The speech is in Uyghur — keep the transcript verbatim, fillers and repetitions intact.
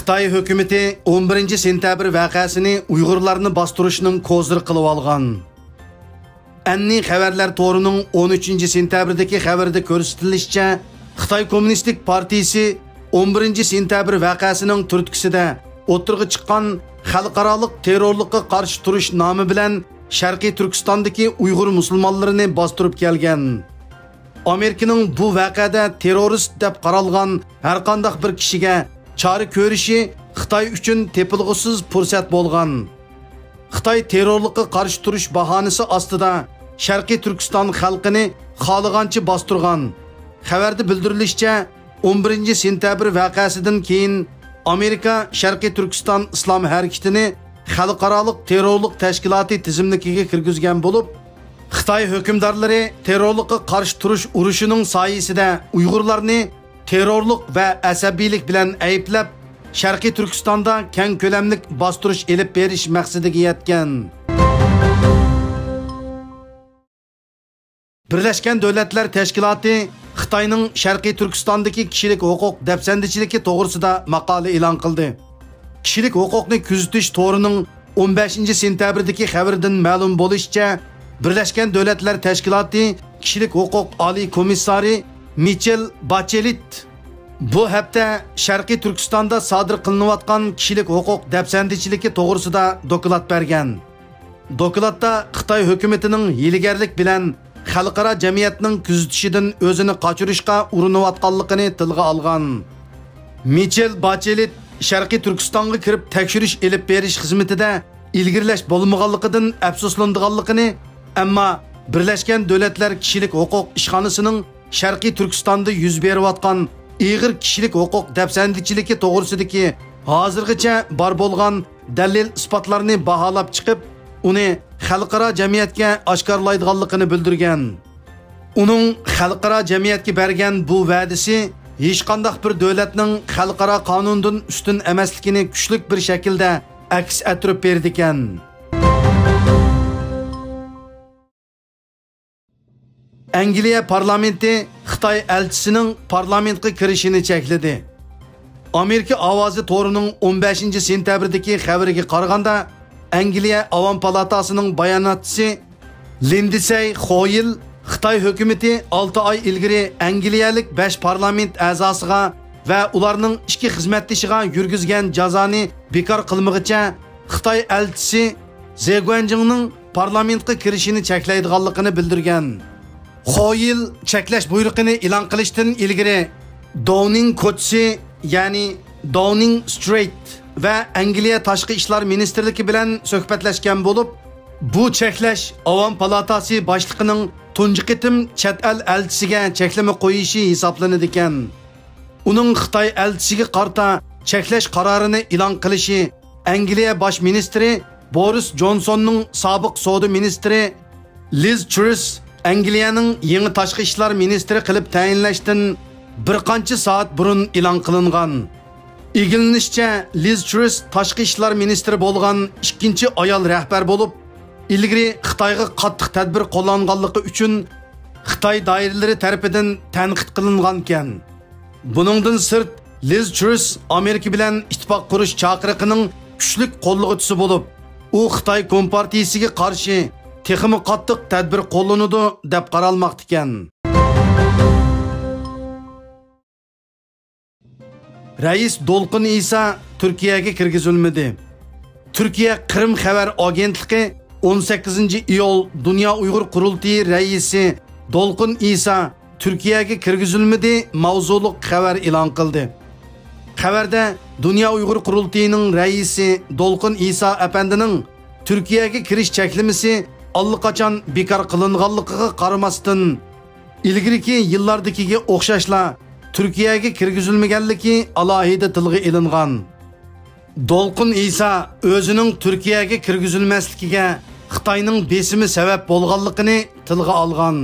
خىتاي ھۆكۈمىتى ئون بىرىنچى سېنتەبىر ۋەقەسىنى ئۇيغۇرلارنى باستۇرۇشنىڭ كوزىرى قىلىۋالغان. ئەننى خەۋەرلەر تورىنىڭ ئون ئۈچىنچى سېنتەبىردىكى خەۋىرىدە كۆرسىتىلىشىچە، خىتاي كوممۇنىستىك پارتىيىسى ئون بىرىنچى سېنتەبىر ۋەقەسىنىڭ تۈرتكىسىدە ئوتتۇرىغا چىققان خەلقئارالىق تېررورلۇققا قارشى تۇرۇش نامى بىلەن شەرقىي تۈركىستاندىكى ئۇيغۇر مۇسۇلمانلىرىنى باستۇرۇپ كەلگەن. ئامېرىكىنىڭ بۇ ۋەقەدە تېررورىست دەپ قارالغان ھەرقانداق بىر كىشىگە چارە كۆرۈشى خىتاي ئۈچۈن تېپىلغۇسىز پۇرسەت بولغان. خىتاي تېررورلۇققا قارشى تۇرۇش باھانىسى ئاستىدا شەرقىي تۈركىستان خەلقىنى خالىغانچە باستۇرغان. خەۋەردە بىلدۈرۈلۈشىچە، ئون بىرىنچى سېنتەبىر ۋەقەسىدىن كېيىن ئامېرىكا شەرقىي تۈركىستان ئىسلام ھەرىكىتىنى خەلقئارالىق تېررورلۇق تەشكىلاتى تىزىملىكىگە كىرگۈزگەن بولۇپ، خىتاي ھۆكۈمدارلىرى تېررورلۇققا قارشى تۇرۇش ئۇرۇشىنىڭ سايىسىدە ئۇيغۇرلارنى تېررورلۇق ۋە ئەسەبىيلىك بىلەن ئەيىبلەپ، شەرقىي تۈركىستاندا كەڭ كۆلەملىك باستۇرۇش ئېلىپ بېرىش مەقسىتىگە يەتكەن. بىرلەشكەن دۆلەتلەر تەشكىلاتى خىتاينىڭ شەرقىي تۈركىستاندىكى كىشىلىك ھوقۇق دەپسەندىچىلىكى توغرىسىدا ماقالە ئېلان قىلدى. كىشىلىك ھوقۇقنى كۆزىتىش تورىنىڭ ئون بەشىنچى سېنتەبىردىكى خەۋىرىدىن مەلۇم بولۇشىچە، بىرلەشكەن دۆلەتلەر تەشكىلاتى كىشىلىك ھوقۇق ئالىي كومىسسارى مىچېل باچېلىت بۇ ھەپتە شەرقىي تۈركىستاندا سادىر قىلىنىۋاتقان كىشىلىك ھوقۇق دەپسەندىچىلىكى توغرىسىدا دوكلات بەرگەن. دوكلاتتا خىتاي ھۆكۈمىتىنىڭ ھىيلىگەرلىك بىلەن خەلقئارا جەمئىيەتنىڭ كۆزىتىشىدىن ئۆزىنى قاچۇرۇشقا ئۇرۇنۇۋاتقانلىقىنى تىلغا ئالغان. مىچېل باچېلىت شەرقىي تۈركىستانغا كىرىپ تەكشۈرۈش ئېلىپ بېرىش خىزمىتىدە ئىلگىرىلەش بولمىغانلىقىدىن ئەپسۇسلىنىدىغانلىقىنى، ئەمما بىرلەشكەن دۆلەتلەر كىشىلىك ھوقۇق ئىشخانىسىنىڭ شەرقىي تۈركىستاندا يۈز بېرىۋاتقان ئېغىر كىشىلىك ھوقۇق دەپسەندىچىلىكى توغرىسىدىكى ھازىرغىچە بار بولغان دەلىل-ئىسپاتلارنى باھالاپ چىقىپ، ئۇنى خەلقئارا جەمئىيەتكە ئاشكارىلايدىغانلىقىنى بىلدۈرگەن. ئۇنىڭ خەلقئارا جەمئىيەتكە بەرگەن بۇ ۋەدىسى ھېچقانداق بىر دۆلەتنىڭ خەلقئارا قانۇندىن ئۈستۈن ئەمەسلىكىنى كۈچلۈك بىر شەكىلدە ئەكس ئەتتۈرۈپ بېرىدىكەن. ئەنگلىيە پارلامېنتى خىتاي ئەلچىسىنىڭ پارلامېنتقا كىرىشىنى چەكلىدى. ئامېرىكا ئاۋازى تورىنىڭ ئون بەشىنچى سېنتەبىردىكى خەۋىرىگە قارىغاندا، ئەنگلىيە ئاۋام پالاتاسىنىڭ باياناتچىسى لىندسەي خويل خىتاي ھۆكۈمىتى ئالتە ئاي ئىلگىرى ئەنگلىيەلىك بەش پارلامېنت ئەزاسىغا ۋە ئۇلارنىڭ ئىككى خىزمەتدىشىغا يۈرگۈزگەن جازانى بىكار قىلمىغىچە، خىتاي ئەلچىسى زې گۇەنجىڭنىڭ پارلامېنتقا كىرىشىنى چەكلەيدىغانلىقىنى بىلدۈرگەن. خويل چەكلەش بۇيرۇقىنى ئېلان قىلىشتىن ئىلگىرى داۋنىڭ كوچىسى، يەنى داۋنىڭ سترىت ۋە ئەنگلىيە تاشقى ئىشلار مىنىستىرلىكى بىلەن سۆھبەتلەشكەن بولۇپ، بۇ چەكلەش ئاۋام پالاتاسى باشلىقىنىڭ تۇنجى قېتىم چەت ئەل ئەلچىسىگە چەكلىمە قويۇشى ھېسابلىنىدىكەن. ئۇنىڭ خىتاي ئەلچىسىگە قارىتا چەكلەش قارارىنى ئېلان قىلىشى ئەنگلىيە باش مىنىستىرى بورىس جونسوننىڭ سابىق سودا مىنىستىرى لىز ترۇس ئەنگلىيەنىڭ يېڭى تاشقى ئىشلار مىنىستىرى قىلىپ تەيىنلەشتىن بىر قانچە سائەت بۇرۇن ئېلان قىلىنغان. ئىگىلىنىشىچە، لىز ترۇس تاشقى ئىشلار مىنىستىرى بولغان ئىككىنچى ئايال رەھبەر بولۇپ، ئىلگىرى خىتايغا قاتتىق تەدبىر قوللانغانلىقى ئۈچۈن خىتاي دائىرىلىرى تەرىپىدىن تەنقىد قىلىنغانىكەن. بۇنىڭدىن سىرت، لىز ترۇس ئامېرىكا بىلەن ئىتتىپاق قۇرۇش چاقىرىقىنىڭ كۈچلۈك قوللىغۇچىسى بولۇپ، ئۇ خىتاي كومپارتىيىسىگە قارشى تېخىمۇ قاتتىق تەدبىر قوللىنىدۇ، دەپ قارالماقتىكەن. رەئىس دولقۇن ئىسا تۈركىيەگە كىرگۈزۈلمىدى. تۈركىيە قىرىم خەۋەر ئاگېنتلىقى ئون سەككىزىنچى ئىيۇل دۇنيا ئۇيغۇر قۇرۇلتىيى رەئىسى دولقۇن ئىسا تۈركىيەگە كىرگۈزۈلمىدى ماۋزۇلۇق خەۋەر ئېلان قىلدى. خەۋەردە دۇنيا ئۇيغۇر قۇرۇلتىيىنىڭ رەئىسى دولقۇن ئىسا ئەپەندىنىڭ تۈركىيەگە كىرىش چەكلىمىسى ئاللىقاچان بىكار قىلىنغانلىقىغا قارىماستىن، ئىلگىرىكى يىللاردىكىگە ئوخشاشلا تۈركىيەگە كىرگۈزۈلمىگەنلىكى ئالاھىدە تىلغا ئېلىنغان. دولقۇن ئىسا ئۆزىنىڭ تۈركىيەگە كىرگۈزۈلمەسلىكىگە خىتاينىڭ بېسىمى سەۋەب بولغانلىقىنى تىلغا ئالغان.